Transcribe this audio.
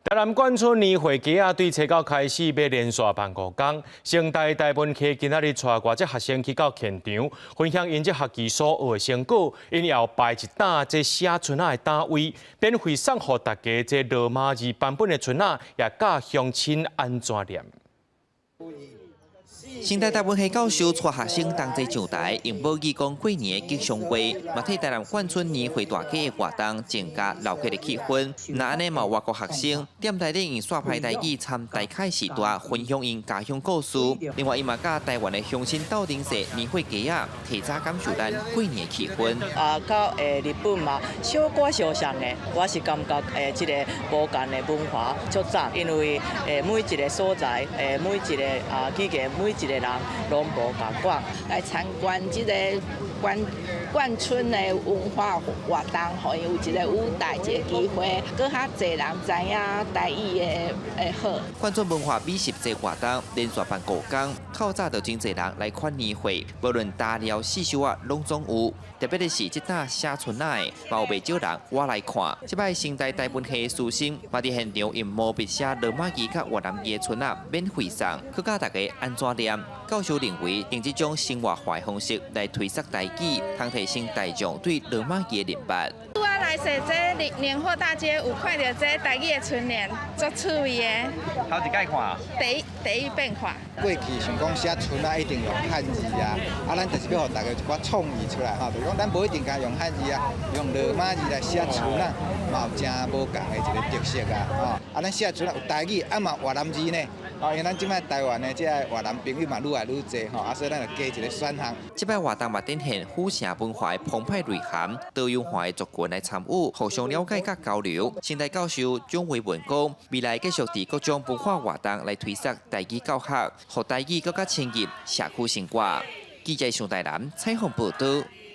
台南冠春年貨街仔，對初九開始欲連續辦五工。成大台文系今仔日帶偌濟學生去到現場，分享𪜶這學期所學的成果。𪜶也有排一擔這寫春仔的擔位，免費送予大家這羅馬字版本的春仔，也教鄉親按怎念。成大台文系教授帶學生同齊上台，用母語講過年的吉祥話，嘛替台南冠春年貨大街的活動增加鬧熱的氣氛。若按呢嘛有外國學生踮台頂用煞歹台語參大凱時代分享𪜶家鄉故事。另外，伊嘛佮台灣的鄉親鬥陣踅年貨街仔，提早感受咱過年的氣氛。啊，佮日本嘛，小可相像的，我是感覺這个無仝的文化足讚，因為每一個所在，每一個語言，每一個人攏無仝款。來參觀這个冠冠春的文化活動，予𪜶有一个舞台，一个機會，閣較濟人知影台語的好。冠春文化美食節活動連續辦五工，透早就真濟人來看年貨，無論大料細小仔攏總有。特別的是，這搭寫春仔的，嘛有袂少人倚來看。這擺成大台文系師生嘛佇現場用毛筆寫羅馬字佮越南語的春仔，免費送，閣教大家按怎念。教授認為，用這種生活化的方式來推廣台語，通提升大眾對羅馬字的認識。拄仔來踅這年貨大街，有看著這台語的春聯，足趣味的。頭一擺看。第一遍看。過去想講寫春仔一定用漢字啊，啊，咱就是欲予大家一寡創意出來吼，就是講咱無一定干用漢字啊，用羅馬字來寫春仔，嘛有誠無仝的一个特色啊，吼。啊，咱寫春仔有台語，啊嘛越南字呢，哦，因為咱這擺台灣的這个越南朋友嘛愈來愈濟吼，啊，所以咱就加一个選項。這擺活動嘛展現府城文化的澎湃內涵，多樣化的族群來參與，互相了解佮交流。成大教授蔣維文講，未來繼續佇各種文化活動來推廣台語教學，予台語閣較親近社區生活。記者上台南採訪報導。